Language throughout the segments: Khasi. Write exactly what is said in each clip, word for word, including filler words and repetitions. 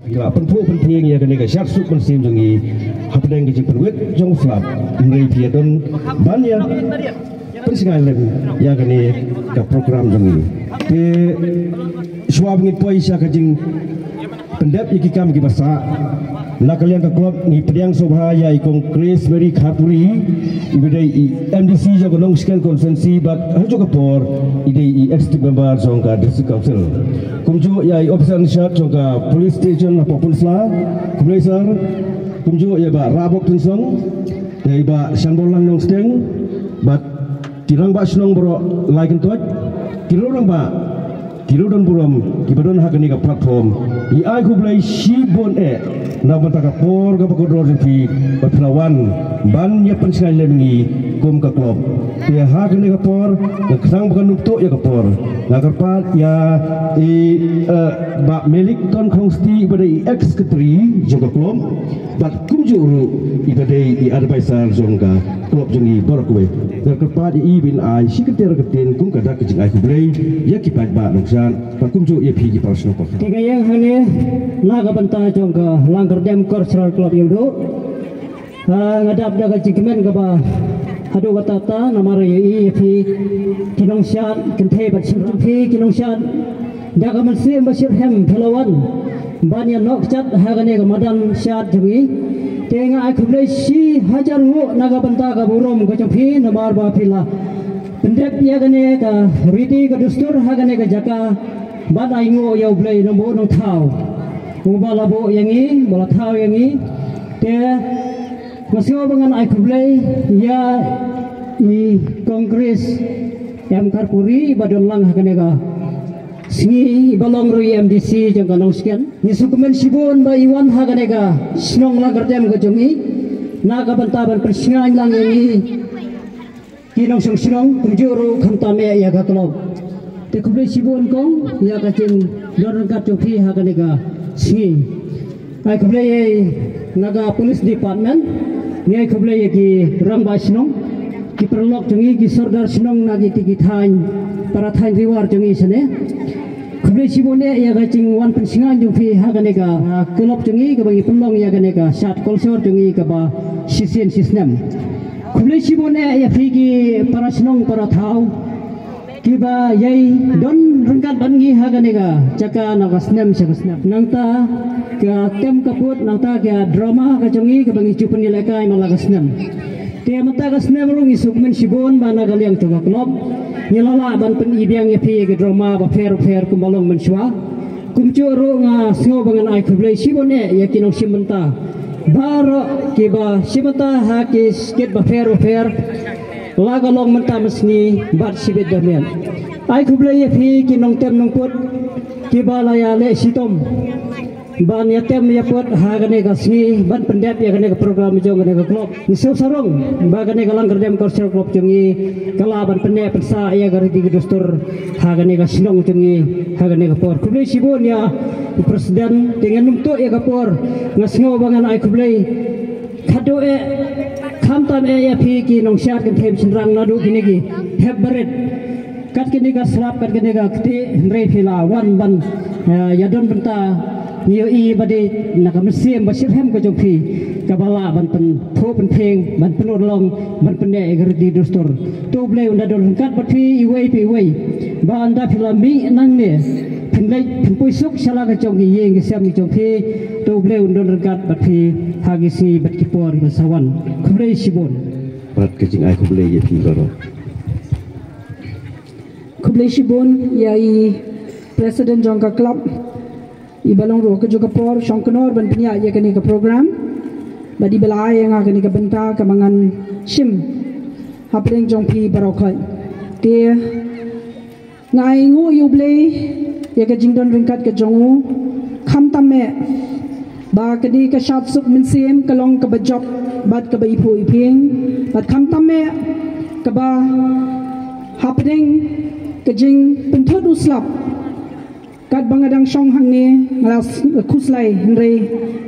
Ngi la pynphuh pynphieng ïa kane ka shad suk mynsiem jong ngi hapdeng ka jingpynwit jong u slap. Hynrei phi ïa don ban ïa pynshngaiñ lem ïa kane ka program jong ngi. Te shuwa ba ngin poi sha ka jingpyndep ïa ki kam kiba sah, na ka liang ka club ngi pdiang sngewbha ïa i Kong Grace Mary Kharpuri, iba dei i M D C jong ka Nongshken Constituency bad ha kajuh ka por i dei i executive member jong ka District Council. Kumjuh ïa i officer in charge jong ka police station hapoh Pynursla, khublei sir. Kumjuh ïa i Bah Rabok Tynsong, ïa i Bah Shanborlang Nongstieng bad ki rangbah shnong baroh lai kyntoit, ki rangbah, ki rangbah burom kiba don ha kane ka platform. Ngi ai khublei shibun eh na ka bynta ka por kaba kordor jong phi ba phi la wan ban ïa pynshngaiñ lem ïa ngi kum ka club. Te ha kane ka por, nga khnang ba kan ym tuh ïa ka por, nga kyrpad ïa i, eh, Bah Melik Tonkhongsti iba dei i ex secretary jong ka club bad kumjuh ruh iba dei i advisor jong ka club jong ngi baroh kawei. Nga kyrpad ïa i ban ai shi kyntien ar kyntien kum ka dak ka jingai khublei ïa ki paidbah nongshad bad kumjuh ïa phi ki para shnong. Te nga ïeng hangne na ka bynta jong ka Langkyrdem Cultural Club Ïewduh. Ah, nga dap da ka jingkmen kaba haduh katta katta namar ïa i ïa phi ki nongshad kynthei bad shynrang, phi ki nongshad da ka mynsiem ba shitrhem phi la wan ban ïa noh kjat ha kane ka madan shad jong ngi. Te nga ai khublei shi hajar nguh na ka bynta ka burom ka jong phi namar ba phi la pyndep ïa kane ka riti ka dustur ha kane ka jaka ban ai nguh ïa U Blei Nongbuh Nongthaw. Uba la buh ïa ngi, ba la thaw ïa ngi. Te nga sngew ba ngan ai khublei ïa i Congress em Kharpuri ba don lang ha kane ka sngi, ba long ruh i M D C jong ka Nongshken. Ngi sngewkmen shibun ba i wan ha kane ka shnong Langkyrdem ka jong i na ka bynta ban pynshngaiñ lang ïa ngi ki nongshong shnong, kumjuh ruh khamtam eh ïa ka club. Te khublei shibun kong ïa ka jingdon ryngkat jong phi ha kane ka sngi. Ai khublei ïa na ka police department, ngi ai khublei ïa ki rangbah shnong, ki paralok jong ngi, ki sordar shnong na ki, ki thaiñ, para thaiñ Ri War jong ngi shane. Khublei shibun eh ïa ka jingwan pynshngaiñ jong phi ha kane ka, ah, club jong ngi kaba ngi pynlong ïa kane ka shad culture jong ngi kaba shisien shisnem. Khublei shibun eh ïa phi ki para shnong para thaw kiba ïai don ryngkat bad ngi ha kane ka jaka na ka snem sha ka snem. Nangta ka tem ka put, nangta ka drama ka jong ngi kaba ngi ju pynïalehkai man la ka snem. Te mynta ka snem ruh ngi sngewkmen shibun ba na ka liang jong ka club ngi la lah ban pyni biang ïa phi ïa ki drama bapher bapher kumba long mynshuwa. Kumjuh ruh nga sngew ba ngan ai khublei shibun eh ïa ki nongshim bynta baroh kiba shim bynta ha ki skit bapher bapher, la ka long mynta mynsngi bad shibit damian. Ai khublei ïa phi ki nongtem nongput kiba la ïaleh shitom ban ïatem ïaput ha kane ka sngi ban pyndep ïa kane ka program jong kane ka club. Ngi sngewsarong ba kane ka Langkyrdem Cultural Club jong ngi ka lah ban pynneh pynsah ïa ka riti ka dustur ha kane ka shnong jong ngi ha kane ka por. Khublei shibun ïa u president, te ngan ym tuh ïa ka por, nga sngew ba ngan ai khublei khadduh eh, khamtam eh ïa phi ki nongshad kynthei shynrang naduh kine ki hep barit, kat kane ka slap, kat kane ka ktieh, hynrei phi la wan ban, eh, ïadon bynta. Ngi ïohi ba dei na ka mynsiem ba shitrhem ka jong phi kaba lah ban pynthuh pynphieng, ban pynurlong, ban pynneh ïa ka riti dustur. To U Blei un da don ryngkat bad phi iwei pa iwei, ba ynda phi la mih nangne phin leit phin poi suk sha la ka jong ki ïing ki sem ki jong phi. To U Blei un don ryngkat bad phi ha ki sngi bad ki por kiba sa wan. Khublei shibun. Bad ka jingai khublei ïa phi baroh. Khublei shibun ïa i president jong ka club, iba long ruh kajuh ka por shongknor ban pynïaid ïa kane ka program. Bad iba la ai ïa nga kane ka bynta kaba ngan shim hapdeng jong phi baroh khoit. Te nga ainguh ïa U Blei ïa ka jingdon ryngkat ka jong u. Khamtam eh ba kane ka shad suk mynsiem ka long kaba jop bad kaba iphuh iphieng, bad khamtam eh kaba hapdeng ka jingpynthut u slap. Katba nga dang shong hangne nga la s-, khuslai, hynrei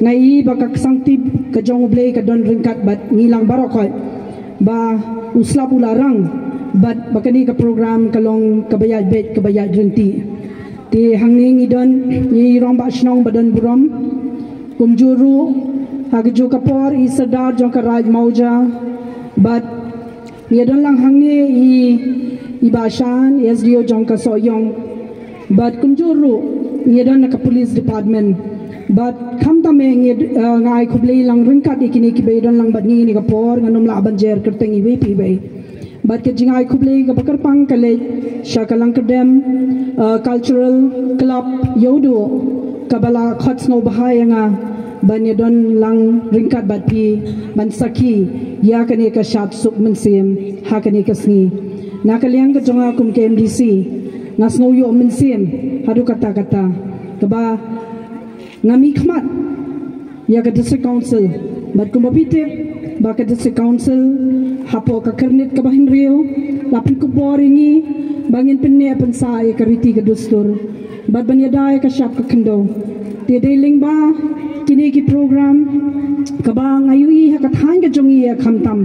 nga i ba ka ksangtip ka jong U Blei ka don ryngkat bad ngi lang baroh khoit, ba u slap u la rang, bad ba kane ka program ka long kaba ïaid beit kaba ïaid ryntih. Te hangne ngi don i rangbah shnong ba don burom, kumjuh ruh ha kajuh ka por i sordar jong ka Raid Mawja, bad ngi don lang hangne i, i Bah Shan, S D O jong ka Sohiong. Bad kumjuh ruh ngi don na ka police department. Bad khamtam eh ngi, eh, nga ai khublei lang ryngkat ïa kine kiba don lang bad ngi kane ka por, ngan ym lah ban jer kyrteng iwei pa iwei. Bad ka jingai khublei kaba kyrpang ka leit sha ka Langkyrdem, eh, Cultural Club Ïewduh, kaba la khot sngewbha ïa nga ban ïadon lang ryngkat bad phi ban sakhi ïa kane ka shad suk mynsiem ha kane ka sngi. Na ka liang ka jong nga kum ka M D C, nga sngew ïoh mynsiem haduh katta katta, kaba nga mihkhmat ïa ka District Council. Bad kumba phi tip ba ka District Council hapoh ka Kyrnit kaba Hynriew la pynkupbor ïa ngi ba ngin pynneh pynsah ïa ka riti ka dustur bad ban ïada ïa ka shap ka khyndew. Te dei lyngba kine ki program kaba nga ïohi ha ka thaiñ ka jong ngi ïa khamtam,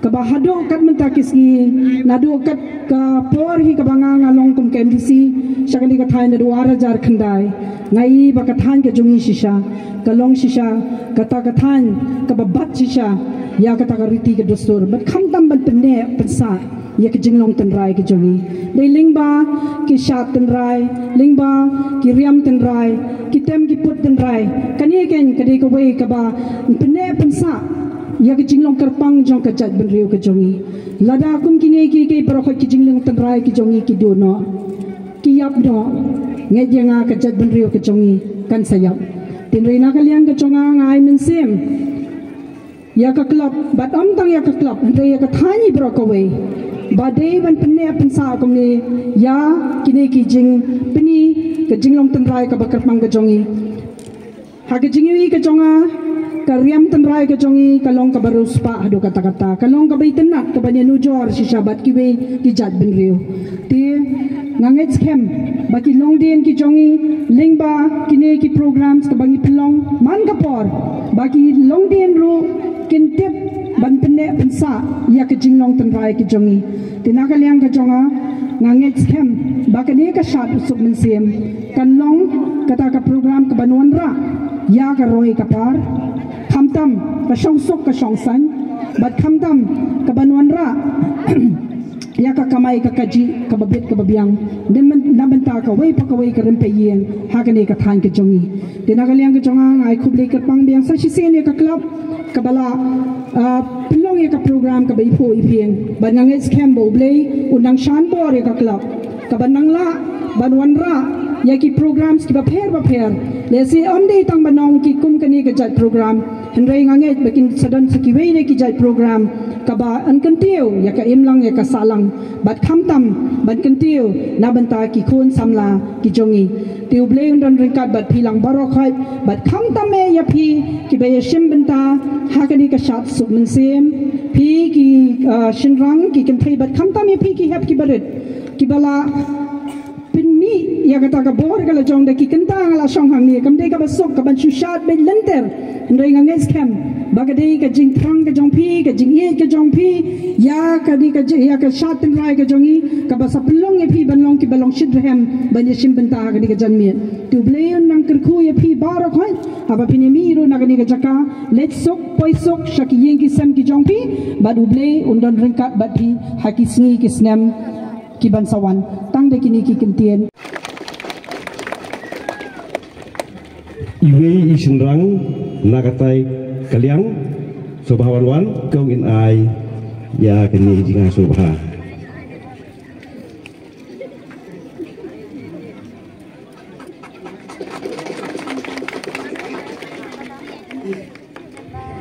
kaba haduh kat mynta ki sngi, naduh kat ka por hi kaba nga, nga long kum ka M D C sha kane ka thaiñ naduh ar hajar khyndai, nga i ba ka thaiñ ka jong ngi shisha ka long shisha kata ka thaiñ kaba bat shisha ïa kata ka riti ka dustur bad khamtam ban pynneh pynsah ïa ka jinglong tynrai ka jong ngi. Dei lyngba ki shad tynrai, lyngba ki riam tynrai, ki tem ki put tynrai. Kane keiñ ka dei kawei kaba pynneh pynsah ïa ka jinglong kyrpang jong ka jaitbynriew ka jong ngi. Lada kum kine ki, ki baroh ki jinglong tynrai ki jong ngi ki duh noh, ki ïap noh, ngeit ïa nga ka jaitbynriew ka jong ngi kan sa ïap. Hynrei na ka liang ka jong nga nga ai mynsiem ïa ka club, bad ym tang ïa ka club, hynrei ïa ka thaiñ baroh kawei, ba dei ban pynneh pynsah kumne ïa kine ki jingpyni ka jinglong tynrai kaba kyrpang ka jong ngi. Ha ka jingïohi ka jong nga, ka riam tynrai ka jong ngi ka long kaba riewspah haduh katta katta, ka long kaba itynnad, kaba ïanujor shisha bad kiwei ki jaitbynriew. Te nga ngeit skhem ba ki longdien ki jong ngi, lyngba kine ki programs kaba ngi pynlong man ka por, ba ki longdien ruh kin tip ban pynneh pynsah ïa ka jinglong tynrai ki jong ngi. Te na ka liang ka jong nga, nga ngeit skhem ba kane ka shad u suk mynsiem kan long kata ka program kaban wanrah ïa ka roi ka par, khamtam ka shongsuk ka shongsaiñ, bad khamtam kaban wanrah ïa ka kamai ka kajih kaba bit kaba biang na bynta kawei pa kawei ka rympei ïing ha kane ka thaiñ ka jong ngi. Te na ka liang ka jong nga, nga ai khublei kyrpang biang sa shisien ïa ka club kaba la, ah, pynlong ïa ka program kaba iphuh iphieng, bad nga ngeit skhem ba U Blei un nang shan bor ïa ka club kaban nang lah ban wanrah ïa ki programs kiba pher bapher. Lehse ym dei tang ban long ki kum kane ka jait program, hynrei nga ngeit ba kin sa don sa kiwei de ki jait program kaba yn kyntiew ïa ka imlang ïa ka sahlang, bad khamtam ban kyntiew na bynta ki khun samla ki jong ngi. Te U Blei un don ryngkat bad phi lang baroh khoit, bad khamtam eh ïa phi kiba ïashim bynta ha kane ka shad suk mynsiem, phi ki, ah, shynrang ki kynthei, bad khamtam ïa phi ki hep ki barit kiba la pynmih ïa kata ka bor ka la jong da ki kynta nga la shong hangne, kam dei kaba suk kaban shu shad beit lynter. Hynrei nga ngeit skhem ba ka dei ka jingthrang ka jong phi, ka jingïeit ka jong phi ïa ka dei ka jing, ïa ka shad tynrai ka jong ngi, kaba sa pynlong ïa phi ban long kiba long shitrhem ban ïashim bynta ha ka dei ka janmiet. Te U Blei un nang kyrkhu ïa phi baroh khoit haba phin ïamih ruh na kane ka jaka. Leit suk, poi suk sha ki ïing ki sem ki jong phi, bad U Blei un don ryngkat bad phi ha ki sngi ki snem kiban sa wan. Tang da kine ki kyntien. Iwei i shynrang na katai ka liang, sngewbha wan wan, kong in ai ïa kane jingïasngewbha.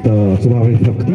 To, sngewbha wan ïa kti.